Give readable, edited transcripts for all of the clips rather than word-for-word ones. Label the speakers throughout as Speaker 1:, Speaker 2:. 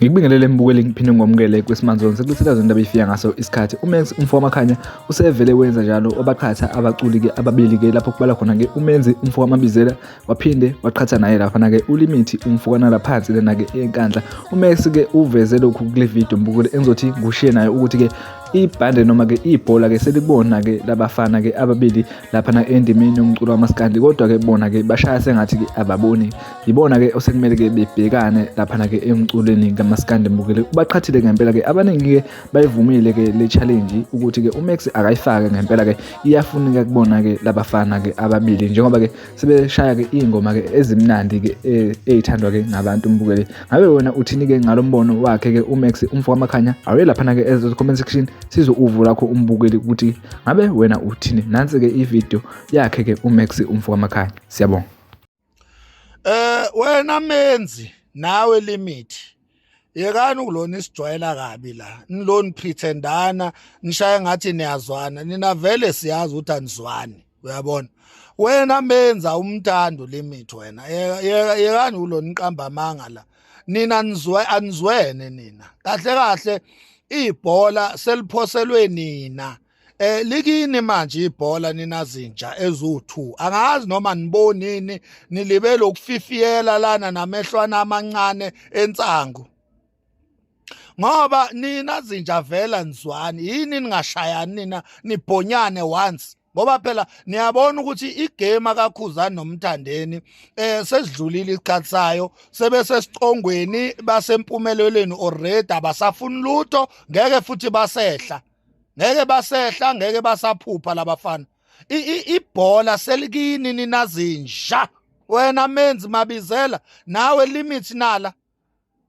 Speaker 1: Ngikubingelele mbukeli ngiphinde ngomukele kwisimanzoni sekulethela zonto abeyifika ngaso isikhathi. UMax umfo wamakhanya usevele wenza njalo obaqhatha abaculi-ke ababili-ke lapho kubala khona-ke uMenzi umfo wamabizela waphinde waqhatha naye laphana-ke ulimithi umfokana phansi lena-ke enkandla. UMax-ke uveze lokhu kule video mbukeli engizothi ngushiye nayo ukuthi-ke ibhande noma-ke ibhola-ke selikubona-ke labafana-ke ababili laphana endimeni yomculo wamaskandi, kodwa-ke bona-ke bashaya sengathi-ke ababoni. Yibona-ke osekumele-ke bebhekane laphana-ke emculweni kamaskandi mbukeli. Ubaqhathile ngempela-ke abaningi-ke bayivumile-ke le challenge ukuthi-ke uMax akayifake ngempela-ke iyafuneka kubona-ke labafana-ke ababili njengoba-ke sebeshaya-ke iy'ngoma-ke ezimnandi-ke ey'thandwa-ke ngabantu mbukeli. Ngabe wena uthini-ke ngalo mbono wakhe-ke uMax umfo wamakhanya? Awuye laphana-ke ezo comment section sizwe uvo lakho umbukeli ukuthi ngabe wena uthini. Nansi-ke ividiyo yakhe-ke uMax umfo wamakhanya. Siyabonga.
Speaker 2: Wena Menzi nawe limit yekani ukulona isijwayela kabi la niloni pretendana nishaya ngathi niyazwana nina vele siyazi ukuthi anizwani uyabona wena menza umntando limit wena yekani ulona iqamba amanga la nina nizwe anizwene nina kahle kahle ibhola seliphoselwe nina. Likini manje ibhola ninazinja ezu2 angazi noma nibonini nilibele ukufifiyela lana namehlwana amancane ensangu ngoba nina zinja vela nizwani yini ningashayani nina nibhonyane once ngoba phela niyabona ukuthi igame akaKhuzani noMthandeni sesidlulile isikhathi sayo sebesesicongweni basempumelelweni already abasafuni lutho ngeke futhi basehla ngeke basehla ngeke basaphupha labafana ibhola selikini ninazinja wena Menzi Mabizela nawe limit nala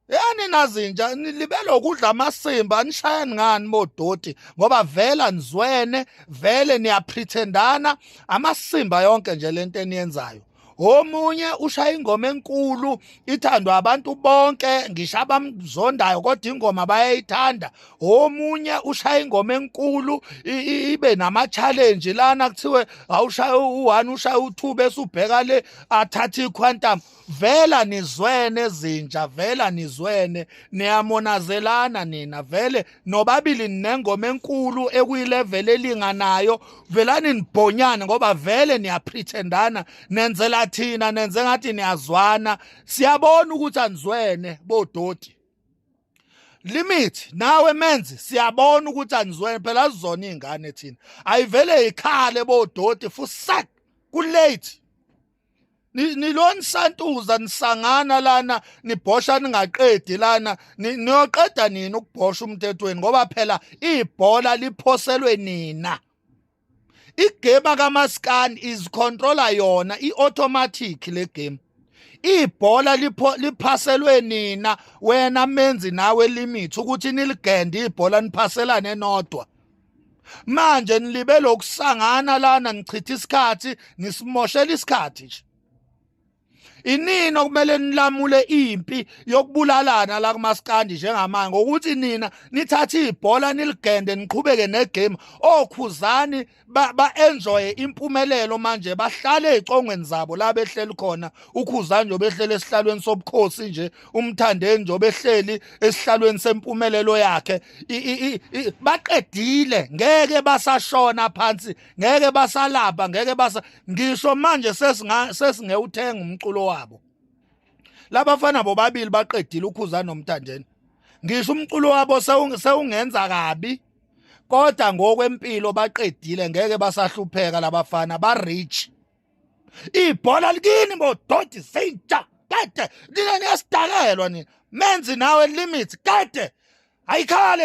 Speaker 2: yani nazinja nilibele ukudla amasimba nishayani ngani bodoti ngoba vela nizwene vele niyapretendana amasimba yonke nje lento eniyenzayo. Omunye ushaya ingoma enkulu ithandwa abantu bonke ngisho abamzondayo kodwa ingoma bayayithanda. Omunye ushaya ingoma enkulu ibe nama challenge lana kuthiwe awushaya u1 ushaya u2 bese ubheka le athathe iquantum. Vela nizwene ezinja vela nizwene niyamonazelana nina vele nobabili ninengoma enkulu ekuyilevel elinganayo velani nibhonyane ngoba vele niyapretendana nenzela thina nenze ngathi niyazwana siyabona ukuthi anizwene bodoti limit nawe Menzi siyabona ukuthi anizwene phela azizona izingane thina ayivele ikhale bodoti fusak ku late niloni santuza nisangana lana nibhosha ningaqedi lana niyoqeda nini ukubhosha umthethweni ngoba phela ibhola liphoselwe nina. Igame kaMaskani is controller yona i-automatic le game. Ibhola liphaselwe nina wena Menzi nawe limit ukuthi niligende ibhola niphaselane nodwa. Manje nilibe lokusangana lana nichitha isikhathi nisimoshela isikhathi nje. Inini okumele nilamule impi yokubulalana la kumaskandi njengamanje ngokuthi nina nithathe ibhola niligende niqhubeke negame okhuzani ba enjoy impumelelo manje bahlale ezicongweni zabo la behleli khona ukhuzani nje behleli esihlalweni sobukhosi nje umthandeni nje behleli esihlalweni sempumelelo yakhe baqedile ngeke basashona phansi ngeke basalapha ngeke basa ngisho manje sesingewuthenga umculo wabo labafana bobabili baqedile ukhuzani nomthandeni ngisho umculo wabo sewungenza kabi kodwa ngokwempilo baqedile ngeke basahlupheka labafana ba rich ibhola likini bodoti zinja kade nina niyasidakelwa nina Menzi nawe limit kade ayikhale.